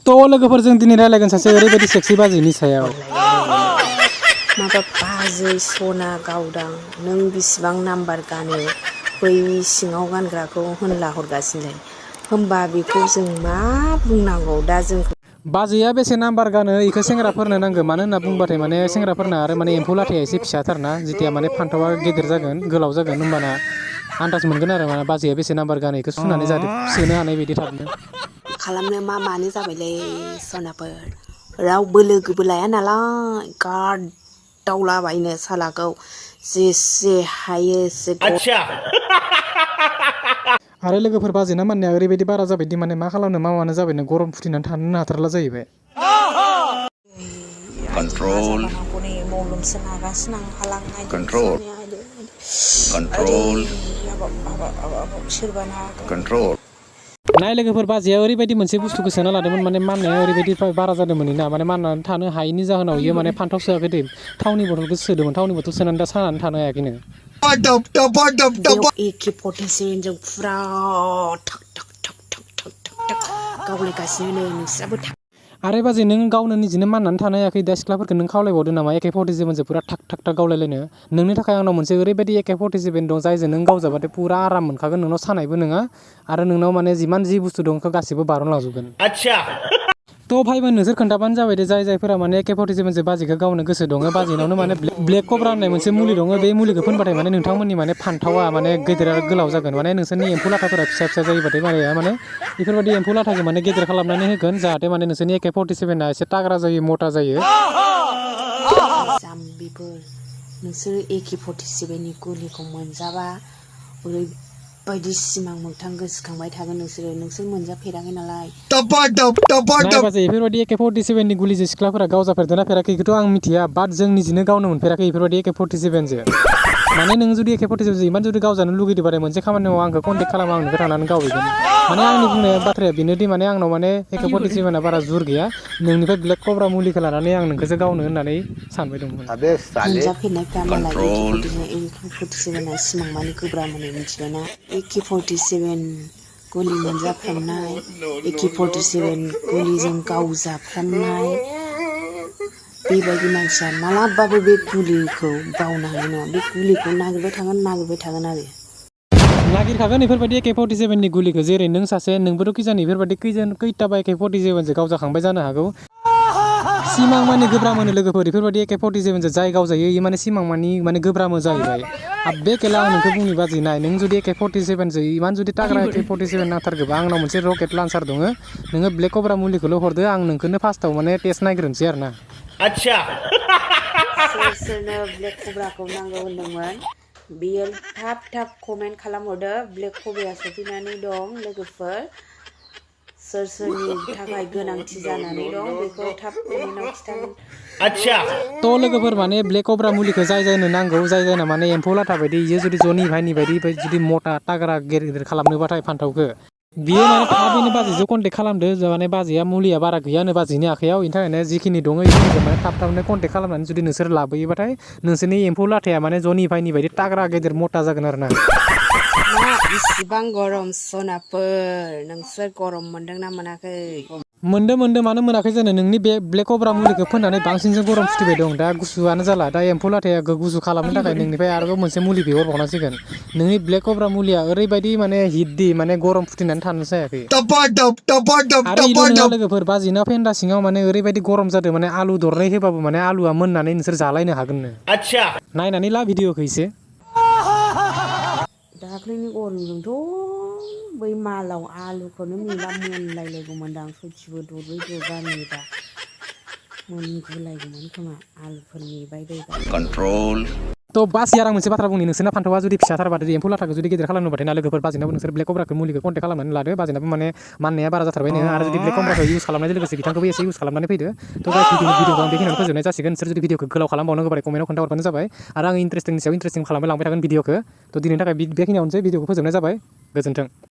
थ' लोगोफोरजों दिनै रायलायगोन सासे ओरैबायदि सेक्सि बाजैनि सायाव। माबा बाजै सना गावदां नों बिसिबां नाम्बार गानो बै सिङाव गानग्राखौ होनला हरगासिनो होमबा बेखौ जों मा बुंनांगौ दा जोंखौ बाजैया बेसे नाम्बार गानो इखो सेंग्राफोरनो नांगो मानो होनना बुंबाथाय माने सेंग्राफोरना आरो माने एम्फौ लाथाया एसे फिसाथारना जेथिया माने फान्थावा गेदेर जागोन गोलाव जागोन होमबाना आन्दाज मोनगोन आरो माने बाजैया बेसे नाम्बार गानो इखौ सुनानै जाहाथे सोनो हानाय बायदि थाबनो। खालामनो मा मानो जाबायलै सनाफोर रावबो लोगोबो लाया नालाय गारदावलाबायनो सालाखौ जेसे हायो एसे आरो लोगोफोर बाजैना माननाया ओरैबायदि बारा जाबायदि माने मा खालामनो मा मानो जाबायनो गरम फुथिनानै थानो हाथारला जाहैबाय। Control. Control. नाय लोगोफोर बाजैया ओरैबायदि मोनसे बुस्थुखौ सोना लादोंमोन माने माननाया ओरैबायदि बारा जादोंमोन ना माने माननानै थानो हायैनि जाहोनाव इयो माने फान्थाव सोआखै दै थावनि बथलखौ सोदोंमोन थावनि बथल सोनानै दा सानानै थानो हायाखैनो। AK-47 जों फुरा ठक ठक ठक ठक ठक ठक गावलायगासिनो नै नोंस्राबो आरे बाजै नों गावनो निजेनो माननानै थानो हायाखै दा सिख्लाफोरखौ नों खावलायबावदो नामा AK-47 जों फुरा थाक थाक थाक गावलायलायनो नोंनि थाखाय आंनाव मोनसे ओरैबायदि AK-47 दं जायजों नों गावजाबाथाय फुरा आराम मोनखागोन नोंनाव सानायबो नङा आरो नोंनाव माने जिमान जि बुस्थु दं बेखौ गासिबो बारनलांजोबगोन। थ' भाइबा नोंसोर खोन्थाबानो जाबाय दे जायफोरा माने AK-47 जों बाजैखौ गावनो गोसो दङ बाजैनावनो माने ब्लेक कब्रा होननाय मोनसे मुलि दङ बे मुलिखौ फोनबाथाय माने नोंथांमोननि माने फान्थावा माने गेदेर आरो गोलाव जागोन माने नोंसोरनि एम्फौ लाथाफोरा फिसा फिसा जायोबाथाय माने बेफोरबायदि एम्फौ लाथाखौ माने गेदेर खालामनानै होगोन जाहाथे माने नोंसोरनि AK-47 एसे ताग्रा जायो मटा जायो। जाम्बिफोर नोंसोर AK-47 नि गुलिखौ मोनजाबा ओरैबायदि सिमां मोगथां गोसोखांबाय थागोन नोंसोर मोनजाफेराखै नालाय। नाय बाजै बेफोरबायदि AK-47 नि गुलिजों सिख्लाफोरा गावजाफेरदोंना फेराखै बेखौथ' आं मिथिया बाट जों निजेनो गावनो मोनफेराखै बेफोरबायदि AK-47 जों माने नों जुदि AK-47 जों इमान जुदि गावजानो लुगैदोंबाथाय मोनसे खामानि माव आंखौ कन्टेक्ट खालाम आं नोंखौ थांनानै गावहैगोन माने आंनि बुंनाय बाथ्राया बेनोदि माने आंनाव माने AK-47 आ बारा जुर गैया नोंनिफ्राय ब्लेक कब्रा मुलिखौ लानानै आं नोंखौसो गावनो होननानै सानबाय दंमोन। मोनजाफेरनायफ्रा मालाय AK-47 सिमां मानि गोब्राब मोनो मिथिबायना AK-47 गुलि मोनजाफ्रामनाय AK-47 गुलिजों गावजाफ्रामनाय बेबायदि मानसिया मालाबाबो बे गुलिखौ बावनो हानाय नङा बे गुलिखौ नागिरबाय थागोन आरो नागिरखागोन बेफोरबायदि AK-47 नि गुलिखौ जेरै नों सासे नोंबोथ' खिजानि बेफोरबायदि खैथाबा AK-47 जों गावजाखांबाय जानो हागौ सिमां मानि गोब्राब मोनो लोगोफोर बेफोरबायदि AK-47 जों जाय गावजायो इयो माने सिमां माने गोब्राब जाहैबाय बे केला आं नोंखौ बुंनि बाजै नाय नों जुदि AK-47 जों इमान जुदि ताग्रा AK-47 नांथारगौबा आंनाव मोनसे रकेट लान्सार दङ नोङो ब्लेक कब्रा मुलिखौल' हरदो आं नोंखौनो फार्स्टआव माने टेस्ट नायग्रोनोसै आरो ना। सोरनो ब्लेक कब्राखौ नांगौ होनदोंमोन बेयो थाब थाब कमेन्ट खालामहरदो ब्लेक कब्राया सफैनानै दं लोगोफोर सोरनि थाखाय गोनांथि जानानै दं बेखौ थाब कमेन्टआव खिथानो। थ' लोगोफोर माने ब्लेक कब्रा मुलिखौ जाय जायनो नांगौ जाय जायना माने एम्फौ लाथा बायदि इयो जुदि जनि भाइनि बायदि जुदि मटा ताग्रा गेदेर खालामनोबाथाय फान्थावखौ बियो माने थाबैनो बाजैजों कन्टेक्ट खालामदो माने बाजैया मुलिया बारा गैयानो बाजैनि आखायाव बेनि थाखायनो जिखिनि दङ बेखिनिखौ माने थाबनो कन्टेक्ट खालामनानै जुदि नोंसोर लाबोयोबाथाय नोंसोरनि एम्फौ लाथाया माने जनि भाइनि बायदि ताग्रा गेदेर मटा जागोन आरो ना। इसिबां गरम सनाफोर नोंसोर गरम मोनदोंना मोनाखै? मोनदों मानो मोनाखै जानो नोंनि बे ब्लेक कब्रा मुलिखौ फोननानै बांसिनसो गरम फुथिबाय दं दा गुसुआनो जाला दा एम्फौ लाथाया गुसु खालामनो थाखाय नोंनिफ्राय आरोबाव मोनसे मुलि बिहरबावनांसिगोन नोंनि ब्लेक कब्रा मुलिया ओरैबायदि माने हिटदि माने गरम फुथिनानै थानोसो हायाखै आरो इल' नङा लोगोफोर बाजैना फेन्दा सिङाव माने ओरैबायदि गरम जादों माने आलु दरनै होबाबो माने आलुआ मोननानै नोंसोर जालायनो हागोननो नायनानै ला भिडिअखौ एसे। दाख्लैनि गरमजोंथ' बै मालाव आलुखौनो मेला मोनलायलायगौमोनदां सयथिबो दरब्रै दरबा नेबा मोनगुलायगौमोन खोमा आलुफोर मेबाय बायबा। थ' बासि आं मोनसे बाथ्रा बुंनि नोंसोरना फान्थावा जुदि फिसाथारबा एम्फौ लाथाखौ जुदि गेदेर खालामनोबाथाय ना लोगोफोर बाजैनाबो नोंसोर ब्लेक कब्राखौ मुलिखौ कन्टेक्ट खालामनानै लादो बाजैनाबो माने माननाया बारा जाथारबायनो आरो जुदि ब्लेक कब्राखौ इउज खालामनायजों लोगोसे बिथांखौबो एसे इउज खालामनानै फैदो थ' गाइस भिडिअखौ आं बेखिनियावनो फोजोबनाय जासिगोन नोंसोर जुदि भिडिअखौ गोलाव खालामबावनांगौबा कमेन्टआव खोन्थाहरबानो जाबाय आरो आं इन्टारेस्टिंनि सायाव इन्टारेस्टिं खालामबाय लांबाय थागोन भिडिअखौ थ' दिनैनि थाखाय बेखिनियावनोसै भिडिअखौ फोजोबनाय जाबाय गोजोन्थों।